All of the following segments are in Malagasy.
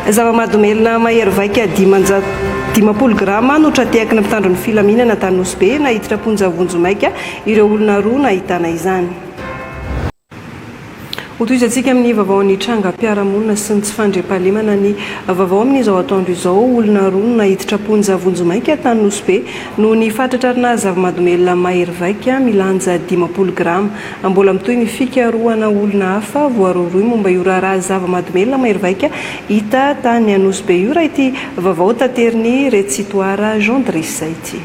Zava-mahadomelina mahery vaika 550 grama no tra-tehaky ny mpitandro ny filaminana tany Nosy Be, naiditra am-ponja vonjimaika ireo olona roa nahitana izany. Hotohizantsika amin'ny vaovaon'ny trangam-piarahamonina sy ny tsy fandriampahalemana ny vaovao amin'izao atoandro izao. Olona roa no naiditra am-ponja vonjimaika tany Nosy Be noho ny fahatratrarana zava-mahadomelina mahery vaika milanja 50 grama. Mbola mitohy ny fikarohana olona hafa voarohirohy momba io raharaha zava-mahadomelina mahery vaika hita tany Nosy Be io raha ity vaovao taterin'i Retsitoara Jean Driss ity.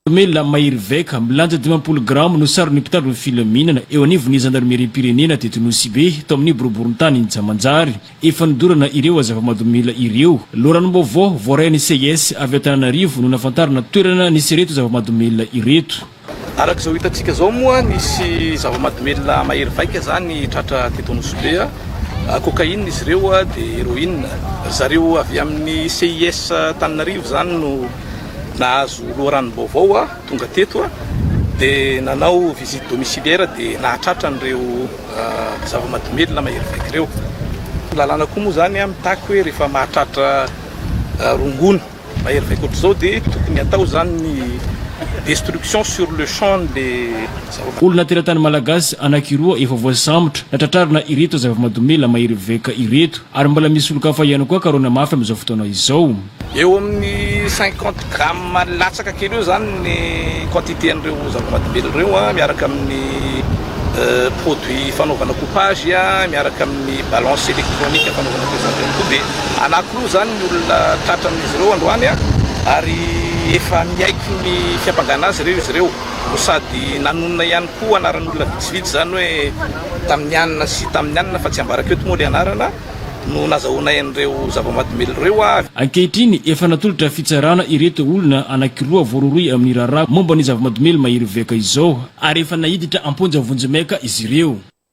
Domelina mahery vaika, milanja 50 grama no saron'ny mpitandro ny filaminana eo anivon'ny zandarimeriam-pirenena teto Nosy-Be, tao amin'ny boriborintany Njamanjary. Efa nodorana ireo zava-mahadomelina ireo. Loharanom-baovao voarain'ny CIS avy Antananarivo no nahafantarana toerana nisy ireto zava-mahadomelina ireto. Araka izao hitantsika izao moa, nisy zava-mahadomelina mahery vaika izany tratra teto Nosy-Be. Cocaïne izy ireo dia héroïne. Ry zareo avy amin'ny CIS Antananarivo izany no Nahazo loharanom-baovao aho tonga teto dia nanao visite domiciliaire dia nahatratra an'ireo zava-mahadomelina mahery vaika ireo. Lalàna koa moa izany mitaky hoe rehefa mahatratra rongony mahery vaika ohatr'izao dia tokony atao izany ny destruction sur le champ an'le zava-mahadomelina. Olona teratany malagasy anankiroa efa voasambotra natratrarina ireto zava-mahadomelina mahery vaika ireto ary mbola misy olon-kafa ihany koa karohina mafy amin'izao fotoana izao. Eo amin'ny 50 grammes latsaka kely eo izany ny quantité an'ireo zava-mahadomelina ireo miaraka amin'ny produit fanaovana coupage, miaraka amin'ny balance électronique fanaovana pesage ihany koa. Dia anankiroa izany ny olona tratra amin'izy ireo androany ary efa miaiky ny fiampangana azy ireo izy ireo no sady nanonona ihany koa anaran'olona vitsivitsy izany hoe tamin'ny anona sy tamin'ny anona fa tsy ambarako eto moa ilay anarana. no nazahoanay an'ireo zava-mahadomelina ireo avy. Ankehitriny, efa natolotra fitsarana ireto olona anankiroa voarohirohy amin'ny raharaha momba ny zava-mahadomelina mahery vaika izao, ary efa naiditra am-ponja vonjimaika izy ireo.